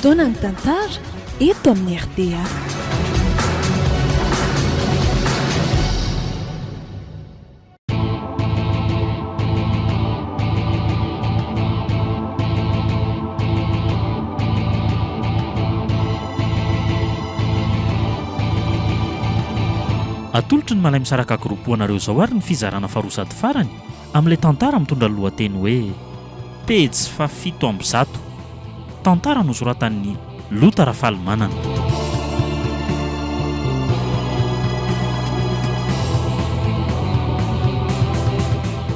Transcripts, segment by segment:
Fotoanan'ny tantara eto amin'ny rta. Atolotry ny Malaimisaraka Group ho anareo izao ary ny fizarana faharoa sady farany amin'ilay tantara mitondra ny lohateny hoe Pejy faha-107, tantara nosoratan'i Lota Rafalimanana.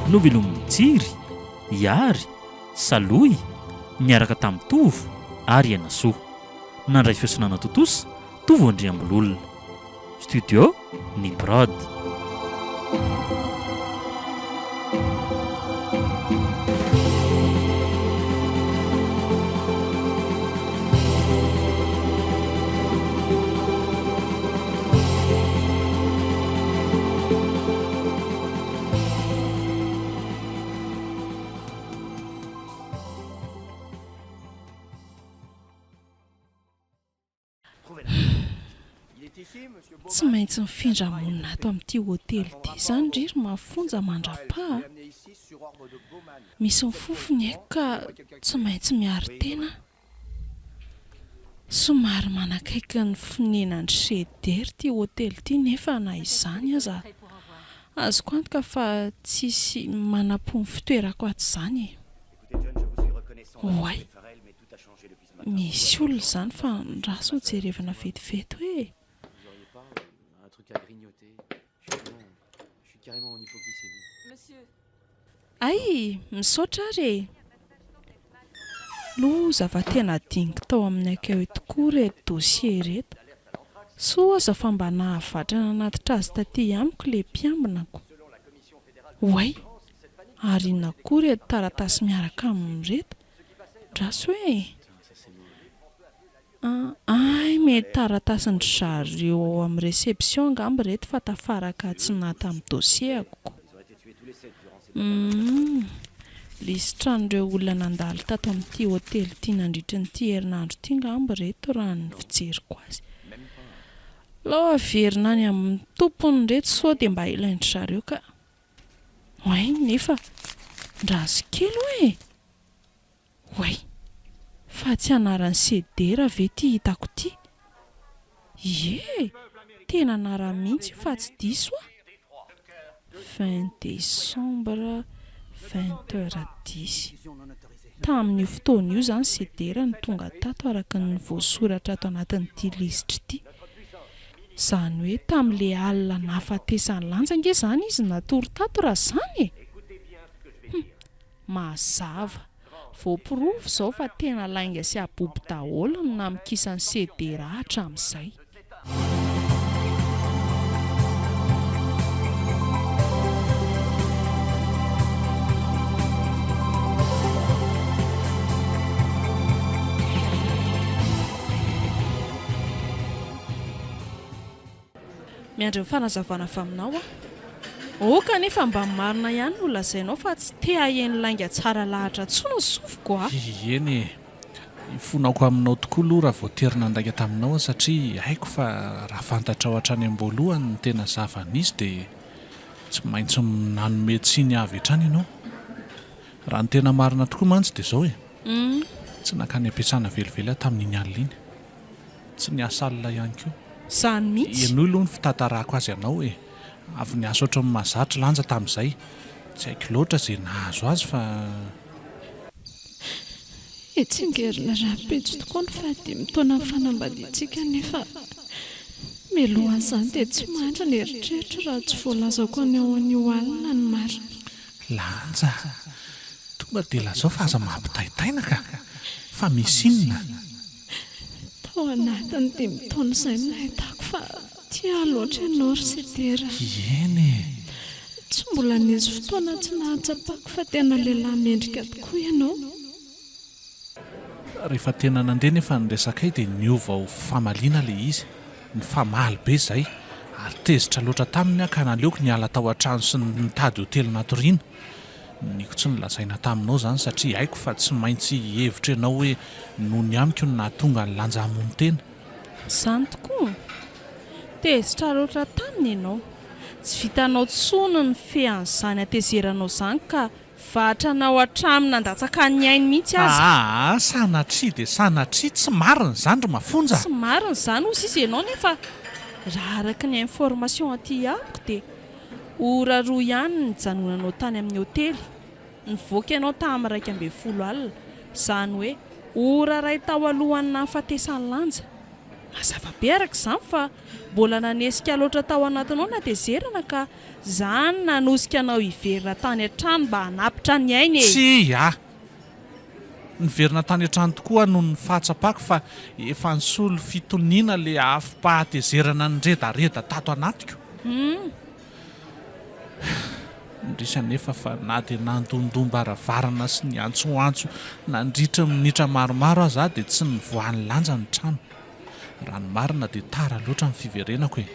Novelomin'i Tsiry, Iary, Salohy, niaraka tamin'i Tovo ary Henasoa. Nandray feo sy nanatontosa, Tovo Andriambololona. Studio Ny Prod. Tsy maintsy mifindra monina ato amin'ity hotely ity izany ry ry Mafonja mandra-paha a! Misy mifofo ny aiko ka tsy maintsy miaro tena aho. Somary manakaiky ny fonenan-dry Ceder ity hotely ity nefa na izany aza azoko antoka fa tsisy manam-po ny fitoerako ato izany e! Oay! Misy olona izany fa andraso ho jerevana vetivety hoe e! Hay! Misaotra ary e! Loza fa tena adinoko tao amin'ny accueil tokoa ireto dossier ireto. Soa aza fa mba nahavatra nanatitra azy taty amiko ilay mpiambinako. Oay! Ary inona koa ireto taratasy miaraka aminy ireto? Andraso e! Hay mety taratasin-dry zareo ao amin'ny réception angamba ireto fa tafaraka tsy naha tamin'ny dossier-ko. Humm. Lisitran'ireo olona nandalo tato amin'ity hotely ity nandritry ny ity herinandro ity angamba ireto raha ny fijeriko azy. Alao averina any amin'ny tompony ireto sao dia mba ilain-dry zareo ka. Oay nefa ndraso kely hoa e! Oay! Fa tsy anaran'i Sedera ve ity hitako ity? Ie! Tena anarany mihitsy io fa tsy diso aho! Vingt décembre vingt heures dix. Tamin'io fotoana io izany Sedera no tonga tato araka ny voasoratra ato anatin'ity lisitra ity. Izany hoe tamin'ilay alina nahafatesan'i Lanja ange izany izy natory tato raha izany e! Hum! Mazava. Voaporofo izao fa tena lainga sy habobo daholo ny namokisan'i Sedera hatramin'izay. Miandry ny fanazavana avy aminao aho. Oh kanefa mba ny marina ihany no lazainao fa tsy te haheno lainga tsara lahatra intsony ny sofiko a! Eny e! Ifonako aminao tokoa aloha raha voatery nandainga taminao aho satria haiko fa raha fantatrao hatrany am-boalohany ny tena zava-nisy dia tsy maintsy nanome tsiny avy hatrany ianao. Raha ny tena marina tokoa mantsy dia izao e! Tsy nankany am-piasana velively aho tamin'iny alina iny. Tsy niasa alina ihany koa. Izany mihitsy. Henoy aloha ny fitantarako azy anao e! Avy niasa ohatran'ny mahazatra Lanja tamin'izay. Tsy haiko loatra izay nahazo azy fa. Hitsingerina rahampitso tokoa ny fahadimy taonan'ny fanambadiantsika nefa mialohan'izany dia tsy mandry ny eritreritro raha tsy voalazako anao anio alina ny marina. Lanja, tonga dia lazao fa aza mampitaintaina ka! Fa misy inona? Tao anatin'ny dimy taona izay no nahitako fa tia ahy loatra ianao ry Sedera. Eny e! Tsy mbola nisy fotoana tsy nahatsapako fa tena lehilahy mendrika tokoa ianao. Rehefa tena nandeha nefa ny resakay dia niova ho famaliana ilay izy. Nifamaly be izahay ary tezitra loatra taminy aho ka naleoko niala tao an-trano sy nitady hotely natoriana. Niko tsy nolazaina taminao izany satria haiko fa tsy maintsy hihevitra ianao hoe noho ny amiko no nahatonga an'i Lanja hamono tena. Izany tokoa. Tezitra loatra taminy ianao. Tsy vitanao intsony ny nifehy an'izany hatezeranao izany ka vatranao hatramin'ny nandatsaka ny ainy mihitsy aza. Aa sanatria dia sanatria tsy marina izany ry Mafonja a! Tsy marina izany hozy izy ianao nefa raha araka ny information aty amiko dia ora roa ihany ny nijanonanao tany amin'ny hotely. Nivoaka ianao tamin'ny 11 alina, izany hoe ora iray tao alohan'ny nahafatesan'i Lanja. Mazava be araka izany fa mbola nanesika loatra tao anatinao ny hatezerana ka izany nanosika anao hiverina tany an-trano mba hanapitra ny ainy e! Tsia! Niverina tany an-trano tokoa aho noho ny fahatsapako fa efa nisolo fitoniana ilay afom-pahatezerana niredareda tato anatiko. Hum. Indrisy anefa fa na dia nandondom-baravarana sy niantsoantso nandritra ny minitra maromaro aza aho dia tsy nivoahan'ny lanja ny trano. Raha ny marina dia tara loatra ny fiverenako e!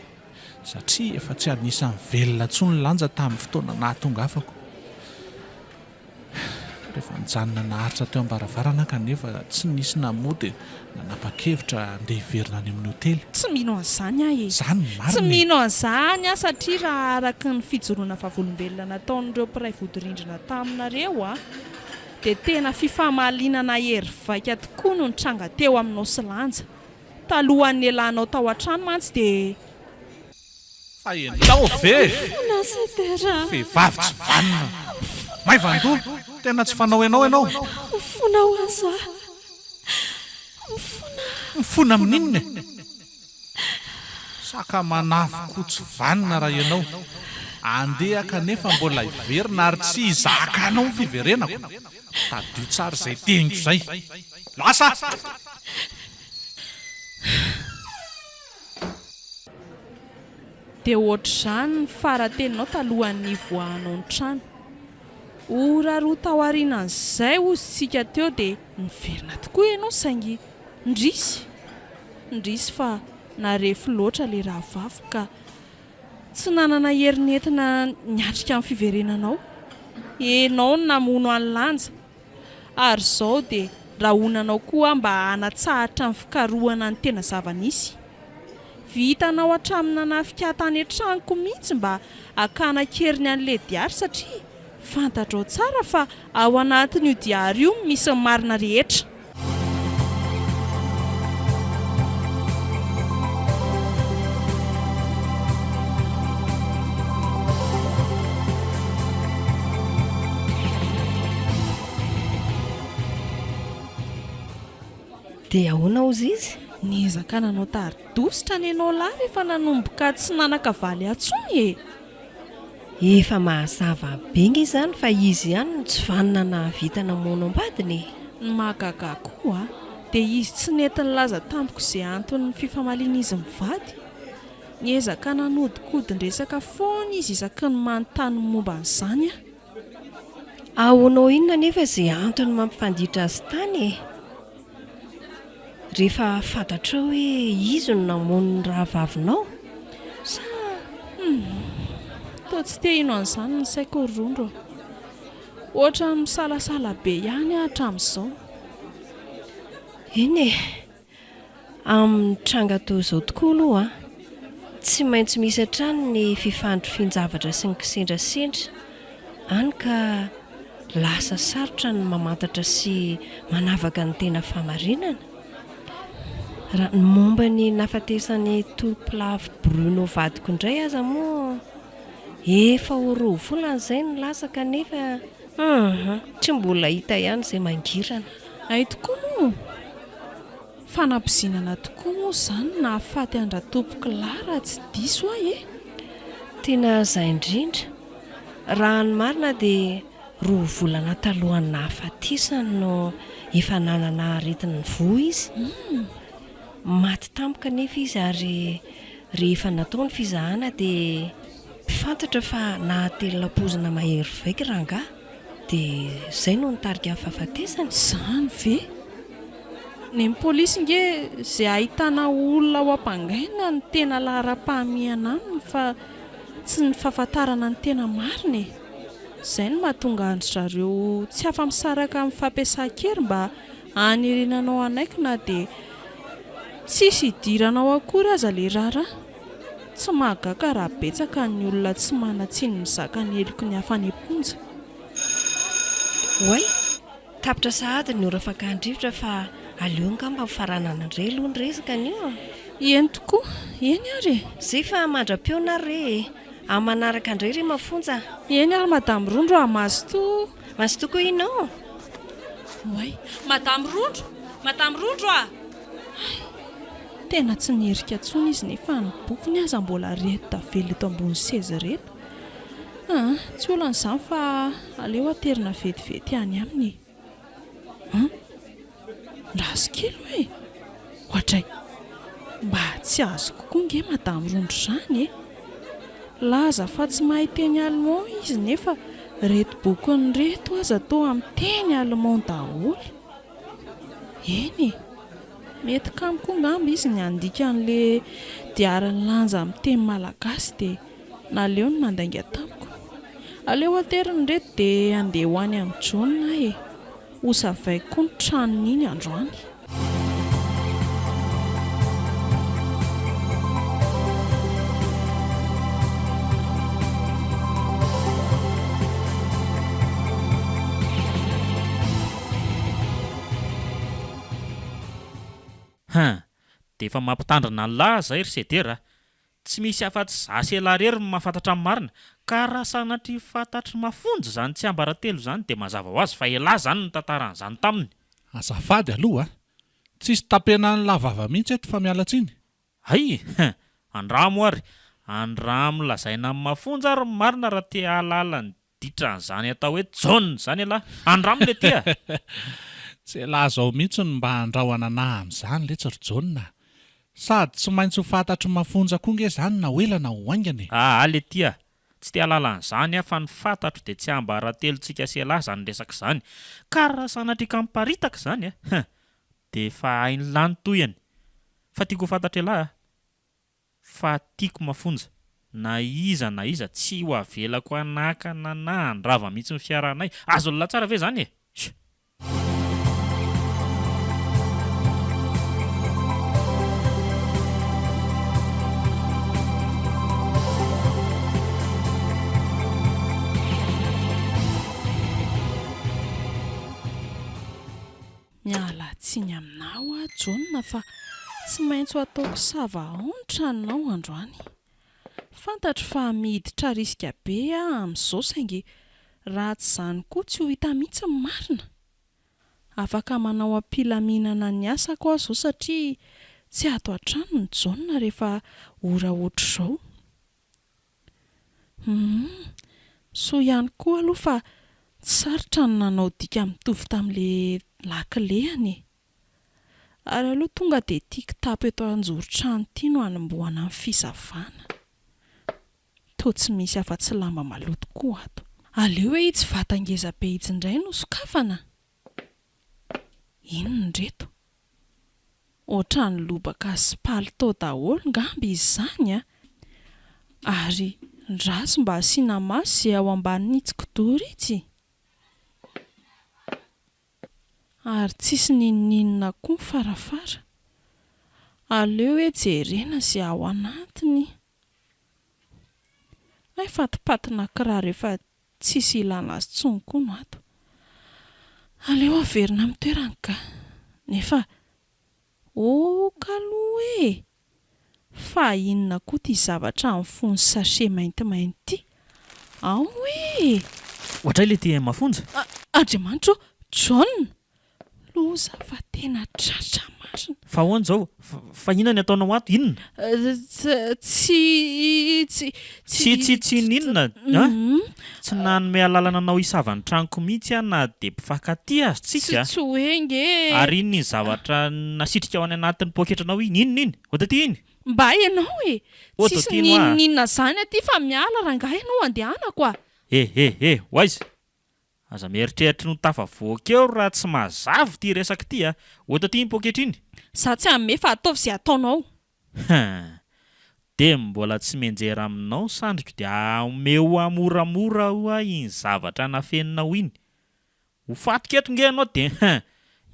Satria efa tsy anisan'ny velona intsony Lanja tamin'ny fotoana nahatongavako. Rehefa nijanona naharitra teo am-baravarana aho kanefa tsy nisy namoha dia nanapa-kevitra handeha hiverina any amin'ny hotely. Tsy mino an'izany aho e! Izany no Tsy marina e! mino an'izany aho satria raha araka ny fijoroana vavolombelona nataon'ireo mpiray vodirindrina taminareo aho dia tena fifamaliana nahery vaika tokoa no nitranga teo aminao sy Lanja. Talohan'ny nialanao tao an-trano mantsy dia. Fa enao ve? Mifona Sedera. Vehivavy tsy vanona. Maivan-doha, tena tsy fanao enao ianao. Mifona ho azy aho. Mifona. Mifona amin'inona e? Saka manafo koa tsy vanona raha ianao. Andeha kanefa mbola hiverina ary tsy hizaka anao ny fiverenako. Tadidio tsara izay teniko izay. Lasa! Dia ohatr'izany ny fara-teninao talohan'ny nivoahanao ny trano. Ora roa taorianan'izay hozy tsika teo dia niverina tokoa ianao saingy indrisy! Indrisy fa narefo loatra ilay rahavaviko ka tsy nanana hery nentina niatrika ny fiverenanao. Ianao no namono an'i Lanja. Ary izao dia rahonanao koa mba hanatsahatra ny fikarohana ny tena zava-nisy. Vitanao hatramin'ny nanafika ahy tany an-tranoko mihitsy mba hakana an-keriny an'ilay diary satria fantatrao tsara fa ao anatin'io diary io misy ny marina rehetra. Dia ahoana hozy izy? Niezaka nanao tari-dositra ny anao lahy rehefa nanomboka tsy nanan-kavaly ahy intsony e! Efa mazava be nge izany fa izy ihany no tsy vanona nahavita namono am-badiny e! Ny mahagaga ahy koa dia izy tsy nety nilaza tamiko izay anton'ny fifamalian'izy mivady. Niezaka nanodinkodin-dresaka foana izy isaky ny manontany ny momba an'izany aho. Ahoanao inona anefa izay antony mampifanditra azy tany e? Rehefa fantatrao hoe izy no namono ny rahavavinao? Sa. Humm. Toa tsy te hino an'izany ny saiko ry Rondro a. Ohatran'ny misalasala be ihany aho hatramin'izao. Eny e. Amin'ny tranga toy izao tokoa aloha, tsy maintsy misy hatrany ny fifandrifian-javatra sy ny kisendrasendra, hany ka lasa sarotra ny mamantatra sy manavaka ny tena fahamarinana. Raha ny momba ny nahafatesan'i Tompolavo Bruno vadiko indray aza moa, efa ho roa volana izay no lasa kanefa hum, tsy mbola hita ihany izay mangirana. Hay tokoa moa! Fanapoizinana tokoa moa izany no nahafaty an-dRatompokolahy raha tsy diso aho e! Tena izay indrindra. Raha ny marina dia roa volana talohan'ny nahafatesany no efa nanana aretin'ny voa izy. Maty tampoka anefa izy ary rehefa natao ny fizahana dia fantatra fa nahatelina poizina mahery vaika rangahy. Dia izay no nitarika ny fahafatesany? Izany ve? Ny polisy nge izay ahitana olona ho ampangaina no tena laharam-pahamehana aminy fa tsy ny fahafantarana ny tena marina e! Izay no mahatonga an-dry zareo tsy afa-misaraka amin'ny fampiasan-kery mba hanerena anao hanaiky na dia tsisy idiranao akory aza ilay raharaha. Tsy mahagaga raha betsaka ny olona tsy manan-tsiny mizaka ny heloky ny hafa any am-ponja. Oay! Tapitra sahady ny ora fakan-drivotra fa aleo angamba hofaranana indray aloha ny resaka anio a! Eny tokoa, eny ary e! Zay fa mandra-pihaona ary re e! Amin'ny manaraka indray re mafonja a! Eny ary Madame Rondro a! Mazotoa! Mazotoa koa ianao! Oay! Madame Rondro! Madame Rondro a! Hay! Tena tsy nierika intsony izy nefa ny bokiny aza mbola reto tavela eto ambony seza ireto. Aa! Tsy olana izany fa aleo aterina vetivety any aminy e! An! Ndraso kely hoe! Oadray! Mba tsy azoko koa nge Madame Rondro izany e! Laza fa tsy mahay teny allemand izy nefa reto bokiny ireto aza toa amin'ny teny allemand daholo. Eny e! Mety kamo koa ngamba izy ny handika an'le diarin'i Lanja amin'ny teny malagasy dia naleony nandainga tamiko. Aleo ateriny ireto dia handeha ho any amin'i John aho e! Hosavaiko koa ny tranony iny androany. Hein! Dia efa mampitandrina an'lah zay ry Sedera a! Tsy misy afa-tsy za sy elah rery no mahafantatra ny marina, ka raha sanatria fantatr'i Mafonja izany tsiambaratelo izany dia mazava ho azy fa elah izany no nitantara an'izany taminy. Azafady aloha a! Tsisy tapenan'lah vava mihitsy eto fa miala tsiny. Hay! Hein! Andramo ary! Andramo lazaina amin'i Mafonja ary ny marina raha te hahalala ny Ditran'izany atao hoe Jaona izany ialahy. Andramo le ty a! Tsy elah zao mihitsy no mba andrahona anah amin'izany letsy ry Jaona a! Sady tsy maintsy ho fantatr'i Mafonja koa nge zany na ho ela na ho haingana e! Aa le ty a! Tsy te hahalala an'izany aho fa ny fantatro dia tsiambaratelontsika sy elah izany resaka izany. Ka raha sanatria ka miparitaka izany a! Hein! Dia efa hain'lah ny tohiny. Fa tiako ho fantatr'elah a! Fa tiako mafonja. Na iza na iza tsy ho avelako hanakana na handrava mihitsy ny fiarahanay. Azon'lah tsara ve izany e? Sh. Miala tsiny aminao aho Jaona fa tsy maintsy ho ataoko sava ao ny tranonao androany. Fantatro fa miditra risque be aho amin'izao saingy raha tsy izany koa tsy ho hita mihitsy ny marina. Afaka manao am-pilaminana ny asako aho izao satria tsy ato an-trano ny Jaona rehefa ora ohatr'izao. Humm. Soa ihany koa aloha fa tsy sarotra ny nanao dika mitovy tamin'ilay lakilehany e. Ary aleo tonga dia ity kitapo eto anjoron-trano ity no hanombohana ny fisavana. Toa tsy misy afa-tsy lamba maloto koa ato. Aleo hoe itsy vata ngeza be itsy indray no sokafana. Inona ireto? Ohatran'ny lobaka sy palitao daholo ngamba izy izany a! Ary ndraso mba asiana maso izay ao ambanin'itsy kidoro itsy? Ary tsisy n'inon'inona koa ny farafara. Aleo hoe jerena izay ao anatiny. Hay fatipatina kiraro efa Tsisy ilana azy tsony koa no ato. Aleo averina amin'ny toerany ka. Nefa ok aloha e! Fa inona koa ity zavatra mifono sachet maintimainty ity? Ao e! Ohatray le TM mafonja. Andriamanitra ô! John! Loza fa tena tratra marina. Fa ahoana izao? Fa inona ny ataonao ato? Inona? Tsy, tsy, tsy. Tsy, tsy, tsy n'inona an? Tsy nanome alalana anao hisava ny tranoko mihitsy aho na dia mpifankatia aza tsika. Tsy, tsy hoe nge e. Ary inona iny zavatra nasitrika ao any anatin'ny poketranao iny? Inona iny? Ody aty iny! Mba ianao e! Ody Tsisy aty noa. n'inon'inona izany aty fa miala rangahy ianao andehanako a! Eh, eh, eh, ho aiza? Aza mieritreritra ny ho tafavoaka eo raha tsy mazava ity resaka ity a! Hoento aty iny poketra iny! Za tsy hanome fa ataovy izay ataonao. Hein! Dia mbola tsy mianjera aminao ny sandriko dia omeo ahy moramora ho'a iny zavatra nafeninao iny. Ho fatiko eto nge ianao dia hein!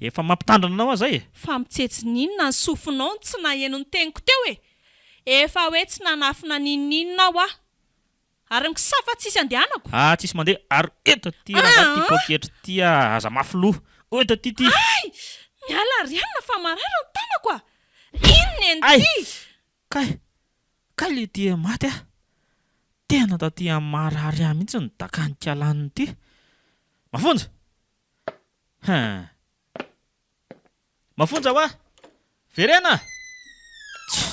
Efa mampitandrina anao aho zay e! Fa mitsetsina inona ny sofinao no tsy naheno ny teniko teo e! Efa hoe tsy nanafina n'inon'inona aho ah! Ary mikisafa tsisy andehanako. Ah tsisy mandeha ary eto aty rangahy ty poketra ty ah! Aza mafy loha! Eto aty ty! Hay! Miala ry anona fa marary ny tanako ah! Inona eny Hay! ty! Kay! Kay le ty maty ah! Tena taty amin'ny maharary ahy mihitsy ny dakan'ikalaniny ity! Mafonja! Hein! Mafonja hoa! Verena! Tsia!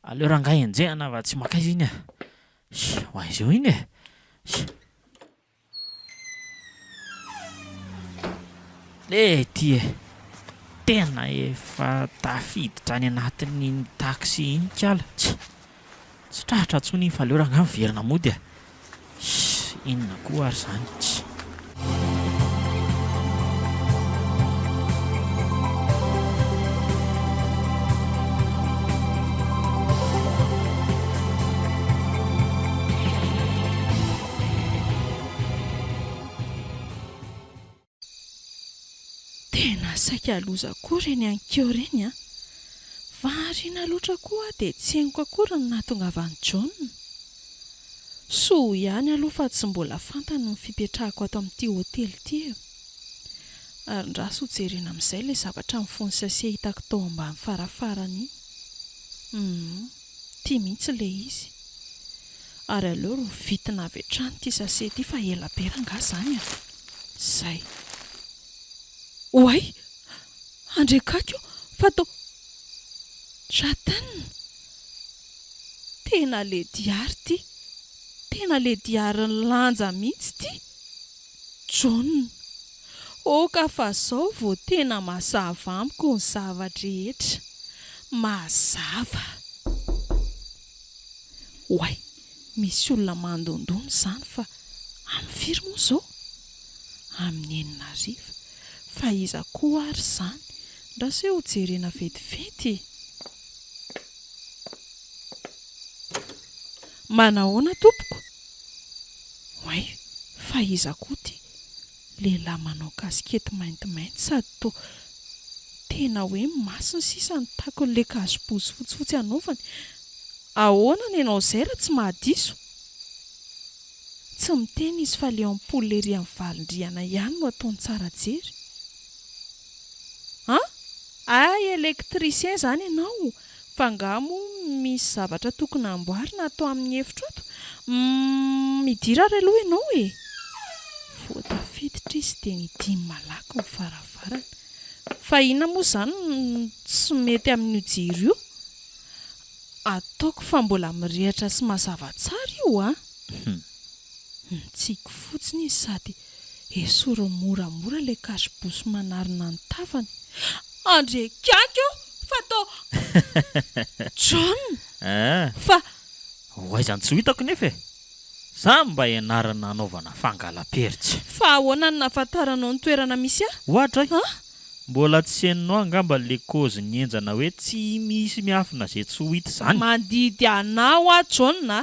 Aleo rangahy enjehina fa tsy mankaiza iny e! Ho aiza eo iny e! Eh ty e! Tena efa tafiditra any anatin'iny taxi iny kala. Tsia! Tsy tratra intsony iny fa aleo rangahy miverina mody e! Ssy! Inona koa ary izany? Tsia! Tena saika loza koa ireny ankeo ireny an! Variana loatra koa aho dia tsy henoko akory ny nahatongavan'i John. Soa ihany aloha fa tsy mbola fantany ny fipetrahako ato amin'ity hotely ity e! Ary ndraso ho jerena amin'izay ilay zavatra mifono sachet hitako tao ambany farafarana iny. Humm. Ity mihitsy ilay izy. Ary aleo rovitina avy hatrany ity sachet ity fa ela be rangahy izany a! Izay. Oay! Andriakaky o! Fa toa. Jaden! Tena le diary ity! Tena le diarin'i Lanja mihitsy ity! John! Oka fa zao vao tena mazava amiko ny zava-drehetra. Mazava. Oay, misy olona mandondona izany fa amin'ny firy moa izao? Amin'ny 6000. Fa iza koa ary izany? Ndraso hoe hojerena vetivety e! Manahoana tompoko? Oay, fa iza koa ity? Lehilahy manao kasikety maintimainty sady toa tena hoe masony sisa no takon'ilay kazibozy fotsifotsy anaovany. Ahoana ny anao izay raha tsy mahadiso? Tsy miteny izy fa ilay ampoule ery amin'ny valin-drihana ihany no ataony tsara jery. An? Hay électricien izany ianao? Fa angaha moa misy zavatra tokony hamboarina ato amin'ny efitro ato? Humm, midira ary aloha ianao e! Vao tafiditra izy dia nidiny malaky ny varavarana. Fa inona moa izany no tsy mety amin'io jiro io? Ataoko fa mbola mirehitra sy mazava tsara io an! Nitsiky fotsiny izy sady Esoriny moramora ilay cache-bouche manarona ny tavany. Andriakiaky ô! Fa toa. John! Fa. Ho aiza no tsy ho hitako nefa e! Za mba ianarana hanaovana fangalam-peritsy. Fa ahoana no nahafantaranao ny toerana misy ahy? Ohatra ahy? Mbola tsy henonao angamba le kôzy nihenjana hoe tsy misy miafina ze tsy ho hita izany. Mandidy anao aho John a!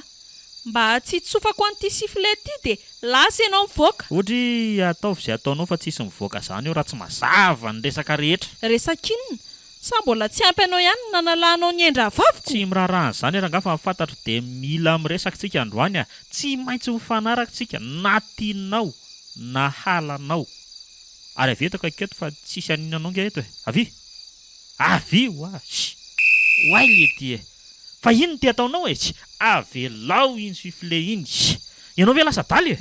Mba tsy hitsofako an'ity sifflet ity dia lasa ianao mivoaka. Odry, ataovy izay ataonao fa tsisy mivoaka zany eo raha tsy mazava ny resaka rehetra. Resaka inona? Sa mbola tsy ampy anao ihany ny nanalanao ny ain-drahavaviko? Tsy miraharaha an'izany rangahy fa ny fantatro dia mila miresaka tsika androany a! Tsy maintsy mifanaraka tsika na tianao na halanao. Ary avia eto akaiky eto fa tsisy haninona anao nge eto e! Avia! Avia hoa! Sh! Oay letia e! Fa inona ity ataonao e? Sh! Avelao iny sifflet iny! Sh! Ianao ve lasa adala e?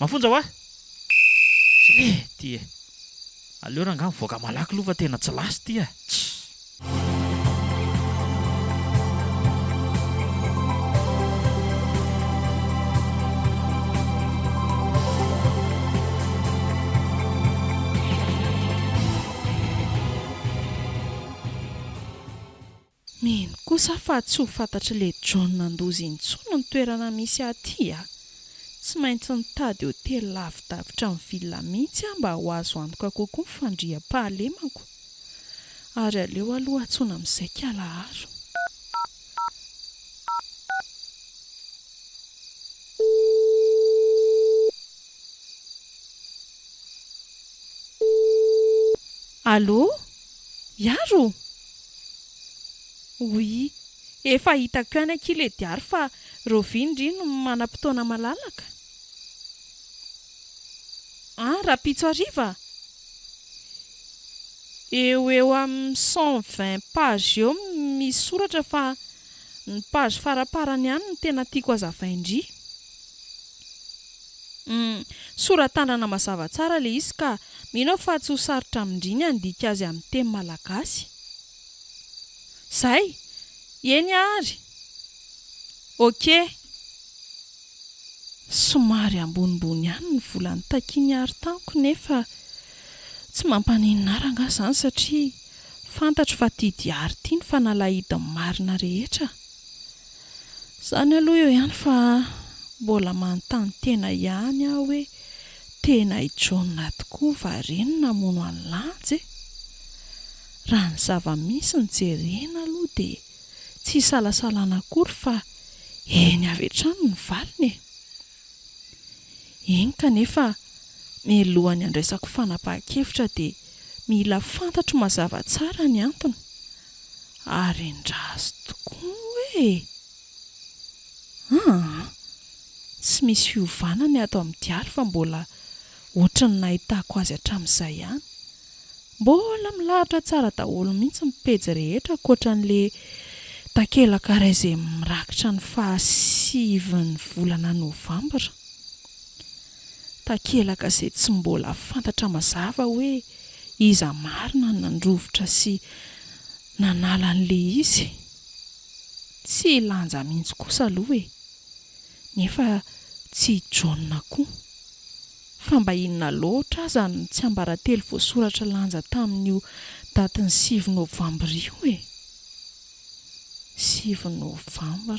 Mafonja hoa! Sh! Lety e! Aleo rangahy mivoaka malaky aloha fa tena tsy lasa ity e! Sh! Mino kosa aho fa tsy ho fantatr'ilay John Andozy intsony ny toerana misy ahy aty a! Tsy maintsy nitady hotely lavidavitra amin'ny ville mihitsy aho mba ho azo antoka kokoa ny fandriampahalemako. Ary aleo aloha antsoina amin'izay kialaharo. Allô? Iaro? Oui, efa hitako ihany akia le diary fa rahoviana ndry no manam-potoana malalaka? An, rahampitso hariva? Eo ho eo amin'ny 120 pages eo misy soratra fa ny page faraparany ihany no tena tiako hazavain-dry. Humm, sora-tanana mazava tsara le izy ka, mino aho fa tsy ho sarotra amin-dry ny handika azy amin'ny teny malagasy. Zay! Eny ary! Ok! Somary ambonimbony ihany ny vola notakian'i Hary tamiko nefa tsy mampaninona ahy rangahy izany satria fantatro fa ity diary ity no fanalahidin'ny marina rehetra. Izany aloha eo ihany fa mbola manontany tena ihany aho hoe tena i Jaona tokoa va re no namono an'i Lanja e? Raha ny zava-misy no jerena aloha dia tsy isalasalana akory fa eny avy hatrany ny valiny e! Eny kanefa mialohan'ny handraisako fanapahan-kevitra dia mila fantatro mazava tsara ny antony. Ary endraso tokoa moa e! Aa! Tsy misy fiovana ny ato amin'ny diary fa mbola ohatry ny nahitako azy hatramin'izay ihany. Mbola milahatra tsara daholo mihitsy ny pejy rehetra ankoatra an'ilay takelaka iray izay mirakitra ny fahasivin'ny volana novambra. Takelaka izay tsy mbola fantatra mazava hoe iza marina no nandrovitra sy nanala an'ilay izy? Tsy i Lanja mihitsy kosa aloha e! Nefa tsy i Jaona koa. Fa mba inona loatra aza no tsiambaratelo voasoratra Lanja tamin'io datin'ny sivy novambra io e? Sivy novambra.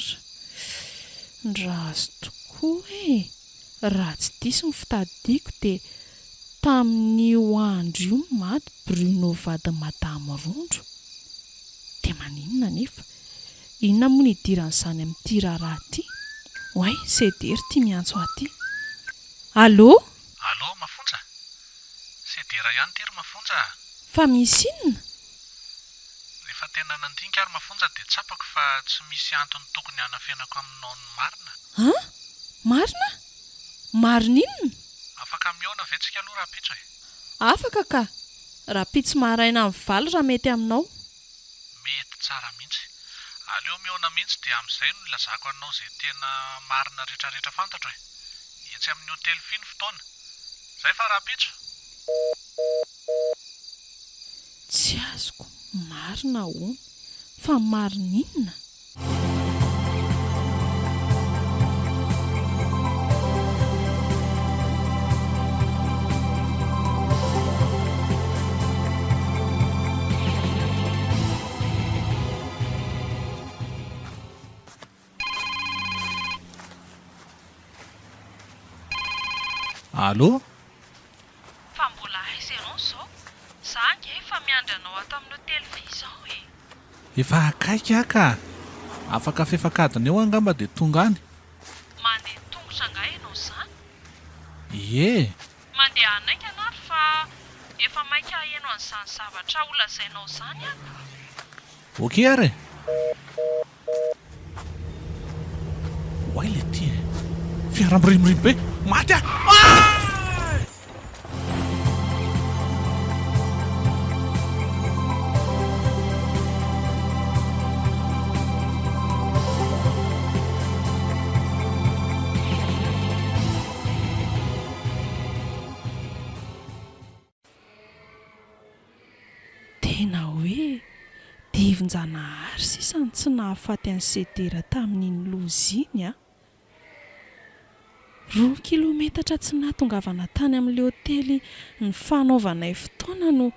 Ndraso tokoa e! Raha tsy diso ny fitadidiako dia Tamin'io andro io maty Bruno vadin'i Madame Rondro. Dia maninona anefa? Inona moa no idiran'izany amin'ity raharaha ity? Oay, Ceder ity miantso ahy ity. Allô? Allô, Mafonja? Ceder ihany ity ry Mafonja a! Fa misy inona? Rehefa tena nandinika aho ry Mafonja dia tsapako fa tsy misy antony tokony hanafenako aminao ny marina. An? Marina? Marina inona? Afaka mihaona ve tsika aloha rahampitso e? Afaka ka! Rahampitso maraina amin'ny valo raha mety aminao. Mety tsara mihitsy. Aleo mihaona mihitsy dia amin'izay no ilazako anao izay tena marina retraretra fantatro e! Etsy amin'ny hotely Fy ny fotoana. Izay fa rahampitso! Tsy azoko, marina hono. Fa marina inona? Allô? Fa mbola aiza ianao izao? Za ange efa miandry anao ato amin'ny hotely Vy izao e! Efa akaiky aho ka! Afaka fefak'adiny eo angamba dia tonga any. Mandeha tongotra angaha ianao izany? Ie! Mandeha hanaingana ary fa efa maika haheno an'izany zavatra holazainao izany aho. Ok ary e! Oay le ty e! Fiara mirimorimo be! Maty aho! Aay! Tena hoe divin-janahary sisa no tsy nahafaty an'i Sedera tamin'iny loza iny an! Roa kilometatra tsy nahatongavana tany amin'ilay hotely nifanaovanay fotoana no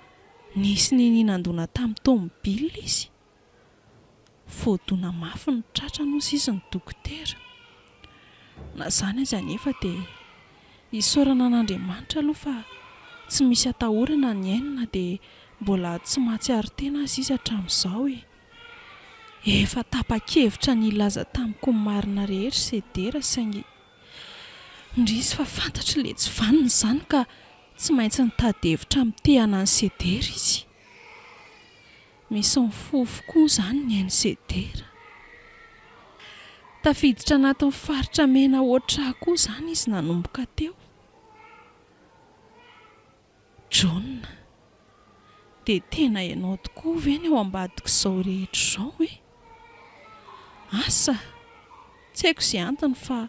nisy ninia nandona tamin'ny tomobilina izy. Voadona mafy ny tratrany hozy izy ny dokotera. Na izany aza anefa dia isaorana an'Andriamanitra aloha fa tsy misy atahorana ny ainy na dia mbola tsy mahatsiaro tena aza izy hatramin'izao e. Efa tapa-kevitra ny hilaza tamiko ny marina rehetra i Sedera saingy indrisy fa fantatr'ilay tsy vanona izany ka. Tsy maintsy nitady hevitra hamitehana an'i Sedera izy. Misy mifofo koa izany ny ain'i Sedera. Tafiditra anatin'ny faritra mena hoatr'ahy koa izany izy nanomboka teo. Jaona, Dia tena ianao tokoa ve ny ao ambadik'izao rehetra izao e? Asa, tsy haiko izay antony fa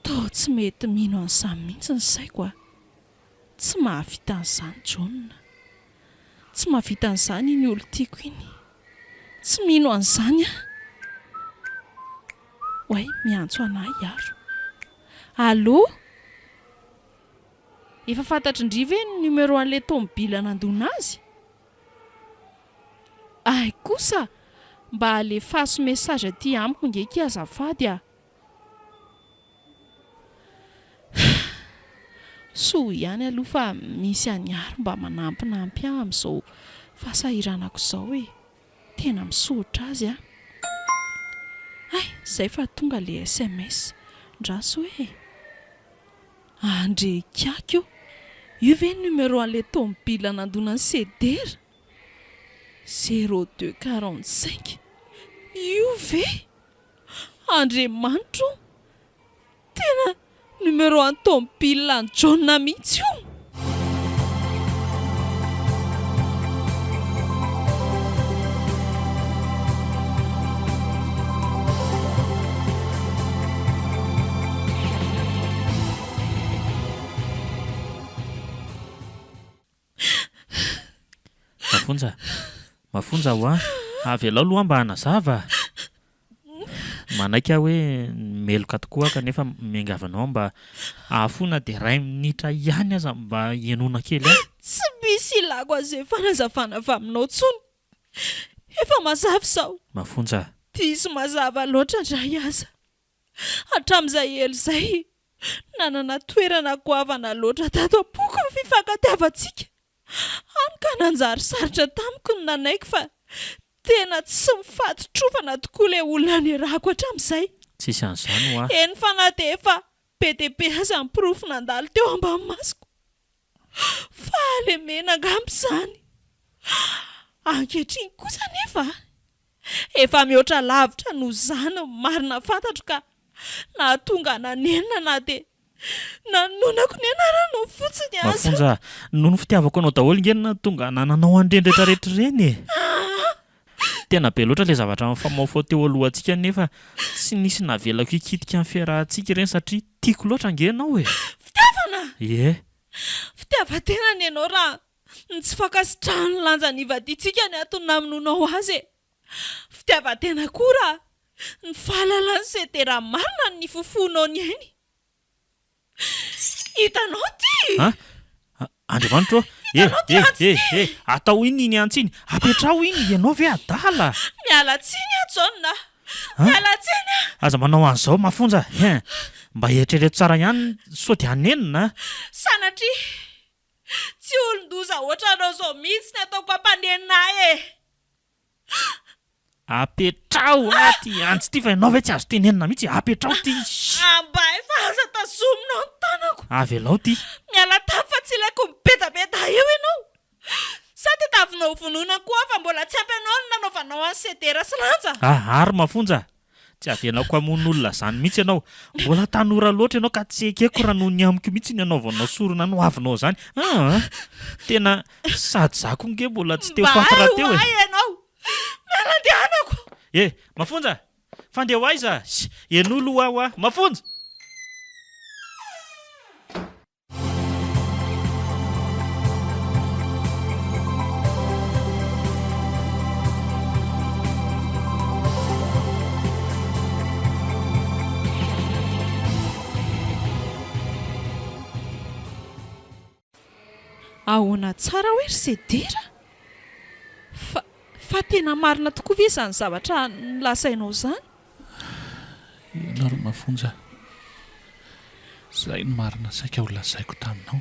toa tsy mety mino an'izany mihitsy ny saiko a! Tsy mahavita an'izany Jaona. Tsy mahavita an'izany iny olon-tiako iny. Tsy mino an'izany aho. Oay, miantso an'ahy i Aro. Allô? Efa fantatry ndry ve ny numéro an'ilay tomobile nandona azy? Ahy kosa mba alefaso message aty amiko nge ki azafady a! Soa ihany aloha fa misy an'i Aro mba manampinampy ahy amin'izao fahasahiranako izao e! Tena misaotra azy aho. Hay, izay fa tonga le sms. Ndraso e! Andre Kiaky o! Io ve ny numéro an'ilay tomobile nandona an'i Sedera? 02 45. Io ve? Andriamanitra o! Tena numéro an'i tomobile an'i Jaona mihitsy io! Mafonja, mafonja hoa, avelao aloha aho mba hanazava a! Manaiky aho hoe meloka tokoa aho kanefa miangavy anao mba hahafoy na dia iray minitra ihany aza mba hihainoana kely ahy. Tsy misy ilako an'izay fanazavana avy aminao intsony. Efa mazava izao. Mafonja. Diso mazava loatra indray aza. Hatramin'izay ela izay, nanana toerana goavana loatra tato am-poko ny fifankatiavantsika. Hany ka nanjary sarotra tamiko ny nanaiky fa tena tsy mifaditrovana tokoa ilay olona niarahako hatramin'izay. Tsisy an'izany hoa. Eny fa na dia efa be dia be aza ny porofo nandalo teo ambany masoko. Fahalemena angamba izany. Ankehitriny kosa anefa, efa mihoatra lavitra noho izany ny marina fantatro ka nahatonga nanenina na dia nanononako ny anaranao fotsiny aza. Mafonja, noho ny fitiavako anao daholo nge no nahatonga nananao an'ireny retraretra ireny e! Tena be loatra ilay zavatra nifamaofao teo alohantsika nefa tsy nisy navelako hikitika ny fiarahantsika ireny satria tiako loatra ange ianao e! Fitiavana? Ie. Fitiavan-tena ny anao raha ny tsy fankasitrahan'ny lanja nivadiantsika ny antony namonoanao azy e! Fitiavan-tena koa raha ny fahalalan'i Sedera marina no nifofoanao ny ainy. Hitanao ity? An! Andriamanitro ô! Eh! Hitanao ity Eh! antsy Eh! ity? Eh! Atao inona iny antsy iny? Apetraho iny! Ianao ve adala? Miala tsiny aho Jaona a! An! Miala tsiny aho! Aza manao an'izao mafonja hein! Mba eritrereto tsara ihany sao dia hanenina a! Sanatria! Tsy olon-doza hoatranao izao mihitsy ny ataoko hampanenina ahy e! Apetraho ah ty antsy ty fa ianao ve tsy azo tenenina mihitsy e, apetraho ty. Ambay fa aza tazominao ny tanako. Avelao ty. Miala tany fa tsy ilaiko mibedabeda eo ianao. Sa tadiavinao ho vonoina koa aho fa mbola tsy ampy anao ny nanaovanao an'i Sedera sy Lanja. Ah ary mafonja, tsy avelako hamono olona zany mihitsy ianao. Mbola tanora loatra ianao ka tsy ekeko raha noho ny amiko mihitsy ny hanaovanao sorona ny hoavinao zany. Aa tena Sady za koa nge mbola tsy te ho faty rahateo e! Mba hay ho ahy ianao! Miala andehanako! Eh! Mafonja! Fa ndeha ho aiza? Sy! Henoy loha aho a! Mafonja! Ahoana tsara hoe ry Sedera? Fa, fa tena marina tokoa ve izany zavatra nolazainao izany? Ianao ry Mafonja, izay no marina saika ho lazaiko taminao.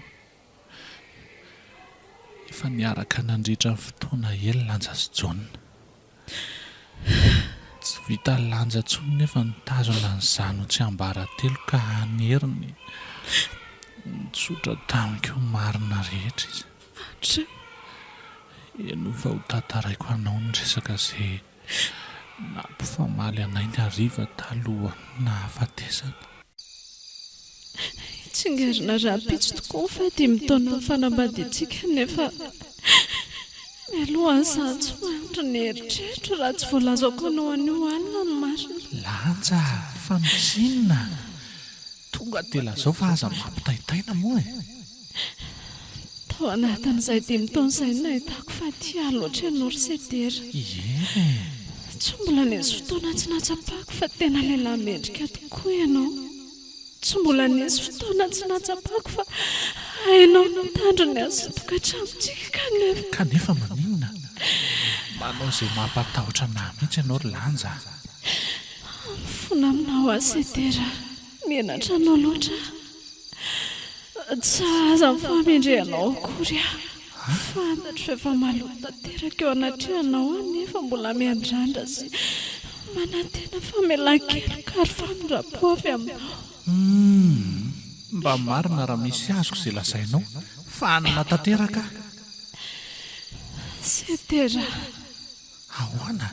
Efa niaraka nandritra ny fotoana ela Lanja sy Jaona. Tsy vitan'i Lanja intsony nefa nitazona an'izany ho tsiambaratelo ka haneriny. Nitsotra tamiko ny marina rehetra izy. Hatrizay. Henoy fa ho tantaraiko anao ny resaka izay nampifamaly anay ny hariva talohan'ny nahafatesany. Hitsingerina rahampitso tokoa ny fahadimy taonan'ny fanambadiantsika nefa mialohan'izany tsy mandry ny eritreritro raha tsy voalazako anao anio alina ny marina. Lanja, fa misy inona? Tonga dia lazao fa aza mampitaintaina moa e! Tao anatin'izay dimy taona izay no nahitako fa tia ahy loatra ianao ry Sedera. Ieny e! Tsy mbola nisy fotoana tsy nahatsapako fa tena lehilahy mendrika tokoa ianao. Tsy mbola nisy fotoana tsy nahatsapako fa hainao ny mitandro ny azy sy ny tokantranontsika kanefa. Kanefa maninona? Manao izay mampatahotra anà mihitsy ianao ry Lanja a! Mifona aminao aho Sedera. Menatra anao loatra aho. Tsy sahaza ny fahamendrehanao akory aho. Fantatro fa efa maloto tanteraka eo anatrehanao aho nefa mbola miandrandra sy manantena famelan-keloka ary famindram-po avy aminao. Humm! Mba marina raha misy azoko izay lazainao. Fanina tanteraka aho. Sedera. Ahoana?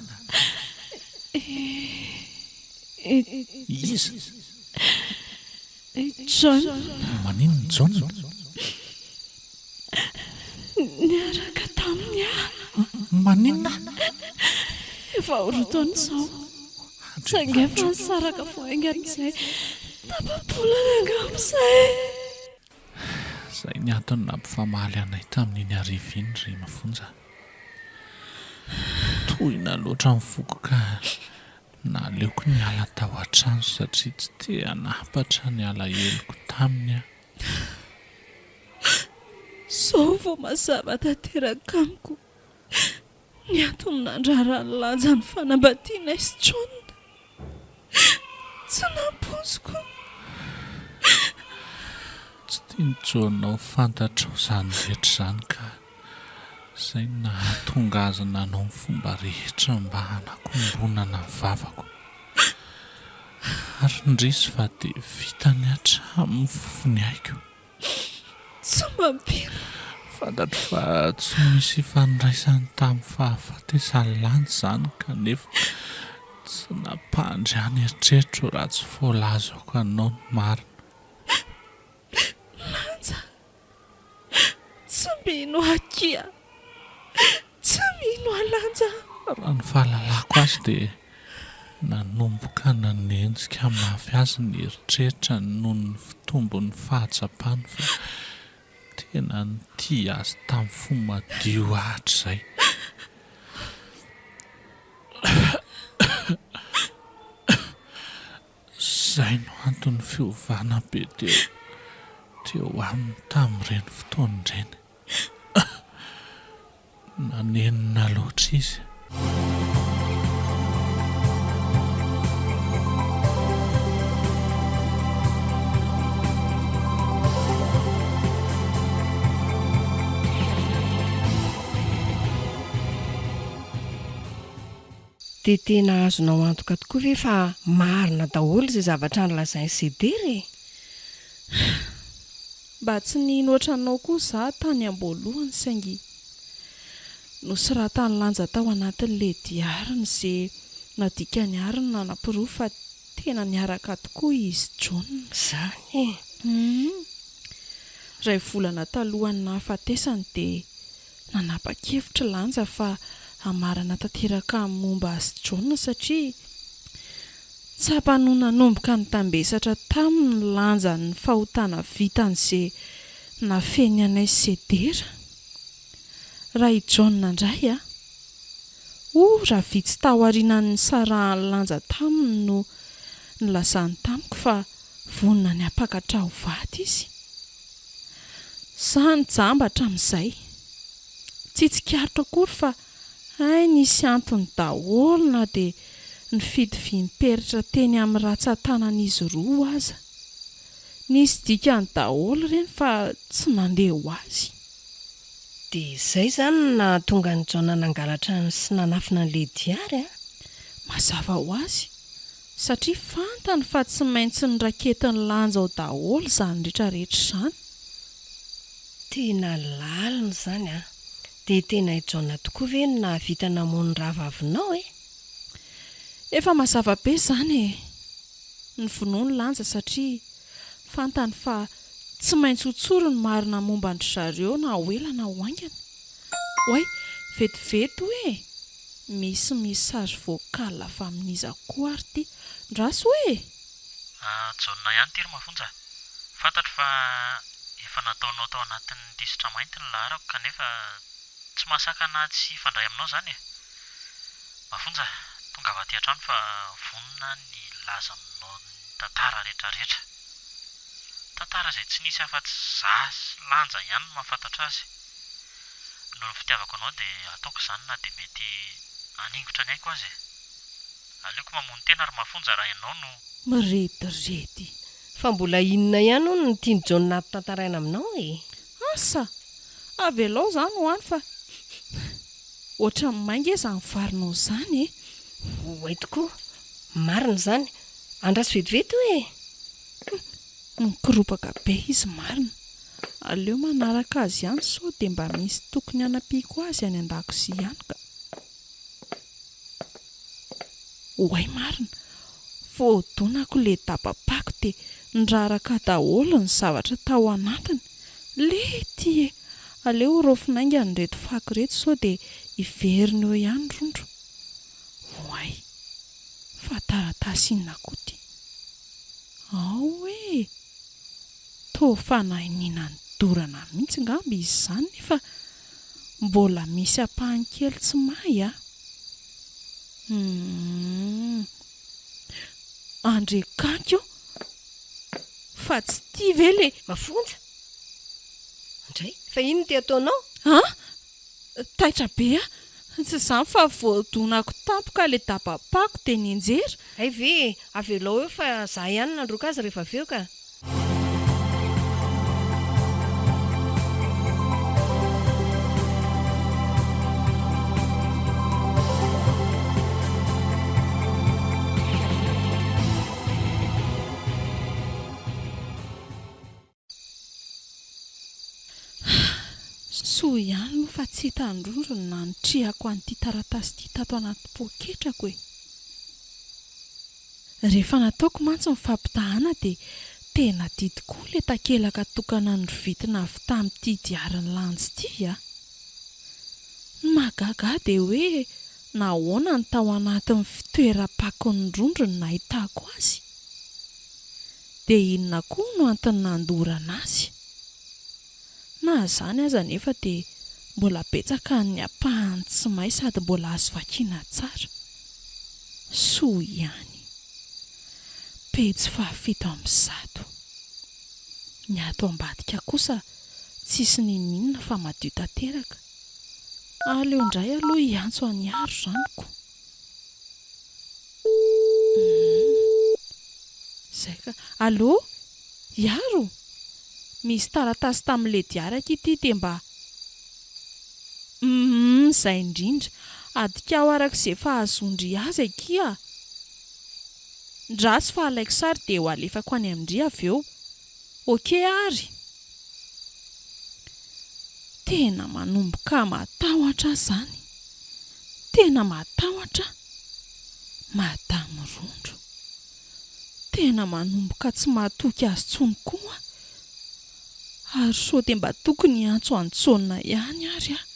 Iza? I John. Maninona i John? Niaraka taminy aho. Maninona? Efa ho roa taona izao. Saingy efa nisaraka vao haingana izay. Tapa-bolana angamba izay. Izay ny antony nampifamaly anay tamin'iny hariva iny ry Mafonja. Tohina loatra ny foko ka naleoko niala tao an-trano satria tsy te hanampatra ny alaheloko taminy aho. Izao vao mazava tanteraka amiko ny antony nandraran'i Lanja ny fanambadianay sy John. Tsy nampoiziko. Tsy tian'i John ho fantatrao izany rehetra izany ka izay no nahatonga azy nanao ny fomba rehetra mba hanakombonana ny vavako. Ary indrisy fa dia vitany hatramin'ny fofony aiko. Tsy mampino. Fantatro fa tsy misy ifandraisany tamin'ny fahafatesan'i Lanja izany kanefa tsy nampandry ahy ny eritreritro raha tsy voalazako anao ny marina. Lanja, tsy mino ahy akia. Tsy mino ahy Lanja a! Raha ny fahalalako azy dia nanomboka nanenjika mafy azy ny eritreritrany noho ny fitombon'ny fahatsapany fa tena nitia azy tamin'ny fo madio hatrizay. Izay no anton'ny fiovana be teo teo aminy tamin'ireny fotoana ireny. Nanenina loatra izy. Dia tena azonao antoka tokoa ve fa marina daholo izay zavatra nolazain'i Sedera e? Mba tsy nino ohatranao koa za tany amboalohany saingy nosoratan'i Lanja tao anatin'le diariny ze nadikany ary no nanaporofo fa tena niaraka tokoa izy John. Zany e! Humm. Ray volana talohan'ny nahafatesany dia Nanapa-kevitra i Lanja fa hamarana tanteraka ny momba azy John satria tsapany ho nanomboka nitambesatra taminy ny lanjan'ny fahotana vitany izay nafeniny anay Sedera. Raha i John indray a! Ora vitsy taorianan'ny nisarahan'i Lanja taminy no nilazany tamiko fa vonona ny hampakatra ho vady izy. Za nijamba hatramin'izay. Tsy tsikaritro akory fa hay nisy antony daholo na dia nifidy vim-peritra teny amin'ny ratsan-tanan'izy roa aza. Nisy dikany daholo ireny fa tsy nandeha ho azy. Dia izay izany no nahatonga an'i Jaona nangalatra sy nanafina an'ilay diary an? Mazava ho azy. Satria fantany fa tsy maintsy noraketin'i Lanja ao daholo izany rehetra rehetra izany. Tena lalina izany an! Dia tena i Jaona tokoa ve no nahavita namono ny rahavavinao e? Efa mazava be izany e! Novonoiny Lanja satria fantany fa tsy maintsy ho tsory ny marina momba an-dry zareo na ho ela na ho haingana. Oay, vetivety hoe e! Misy message vocal avy amin'iza koa ary ity? Ndraso hoe e! Jaona ihany ity ry Mafonja a! Fantatro fa efa nataonao tao anatin'ny lisitra mainty ny laharako kanefa tsy mahasakana ahy tsy hifandray aminao izany e! Mafonja a! Tongava aty an-trano fa vonona ny hilaza aminao ny tantara rehetrarehetra. Tantara izay tsy nisy afa-tsy za sy Lanja ihany no mahafantatra azy. Noho ny fitiavako anao dia ataoko izany na dia mety haningotra ny aiko aza e! Aleoko mamono tena ry Mafonja raha ianao no. Mirediredy. Fa mbola inona ihany hono no tian'i Jaona hampitantaraina aminao e? Asa! Avelao izany ho any fa ohatran'ny may nge izany varinao izany e! Oay tokoa! Marina izany! Andraso vetivety hoe e! Mikoropaka be izy marina! Aleo manaraka azy ihany sao dia mba misy tokony hanampiako azy any an-dakozia ihany ka! Oay marina! Voadonako le daba-pako dia niraraka daholo ny zavatra tao anatiny. Lety e! Aleo ho raofina haingana ireto fako ireto sao dia hiverina eo ihany rondro. Oay! Fa taratasy inona koa ity? Ao e! Toa fanahy nina nodorana mihitsy angamba izy izany nefa mbola misy ampahany kely tsy may a! Humm. Andriakanky o! Fa tsy tia ve le. Mafonja? Ndray, fa inona ity ataonao? An! Taitra be aho. Tsy izany fa voadonako tampoka ilay daba-pako dia nianjera. Hay ve e! Avelao eo fa za ihany nandroaka azy rehefa avy eo ka. Soa ihany moa fa tsy hitan-drondro ny nanitrihako an'ity taratasy ity tato anaty poketrako e! Rehefa nataoko mantsy ny fampitahana dia tena didy koa ilay takelaka tokana norovitina avy tamin'ity diarin'i Lanjy ity a! Ny mahagaga ahy dia hoe nahoana no tao anatin'ny fitoeram-pakon'ny rondro no nahitako azy? Dia inona koa no antony nandorana azy? Na izany aza anefa dia mbola betsaka ny ampahany tsy may sady mbola azo vakiana tsara. Soa ihany. Pejy fahafito amby zato. Ny ato ambadika kosa tsisy n'inon'inona fa madio tanteraka. Aleo indray aloha hiantso an'i Haro izany ko. Humm. Zay ka. Allô? Iaro? Misy taratasy tamin'i Lady araka ity dia mba. Humm zay indrindra. Adikao araka izay fahazoan-dry azy akia. Ndraso fa alaiko sary dia ho alefako any amin-dry avy eo. Ok ary. Tena manomboka matahotra aho izany. Tena matahotra aho. Madame Rondro. Tena manomboka tsy mahatoky azy intsony koa aho. Ary sao dia mba tokony hiantso an'i Jaona ihany ary aho.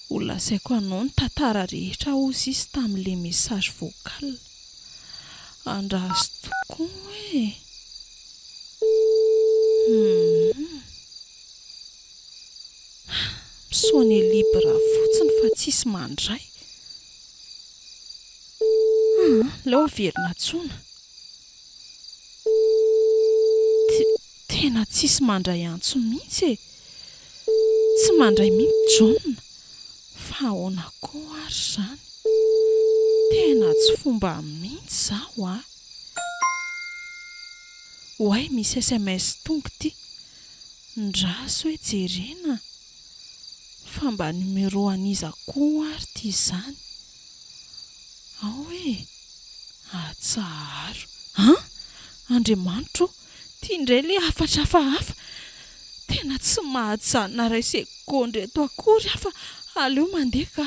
Ho lazaiko anao ny tantara rehetra hozy izy tamin'ilay message vocal. Andraso tokoa e! Humm. Mi-sonner libre fotsiny fa tsisy mandray. Humm, aleo averina antsoina. Tena tsisy mandray antso mihitsy e! Tsy mandray mihitsy John, fa ahoana koa ary izany? Tena tsy fomba mihitsy izaho a! Oay misy sms tonga ity, ndraso hoe jerena fa mba numéro an'iza koa ary ity izany? Ao e! Atsaharo. An! Andriamanitro o! Ity indray ilay hafatra hafahafa. Tena tsy mahajanona iray segondra eto akory aho fa aleo mandeha ka.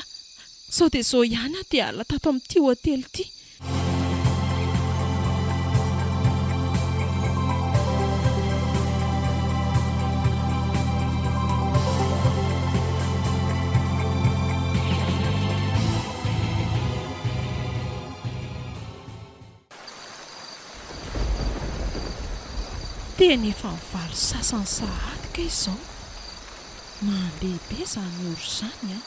Sao dia izao ihany aho te hiala tato amin'ity hotely ity. Tena efa mivalo sasany sahady kay izao. Mandeha be izany ora izany an!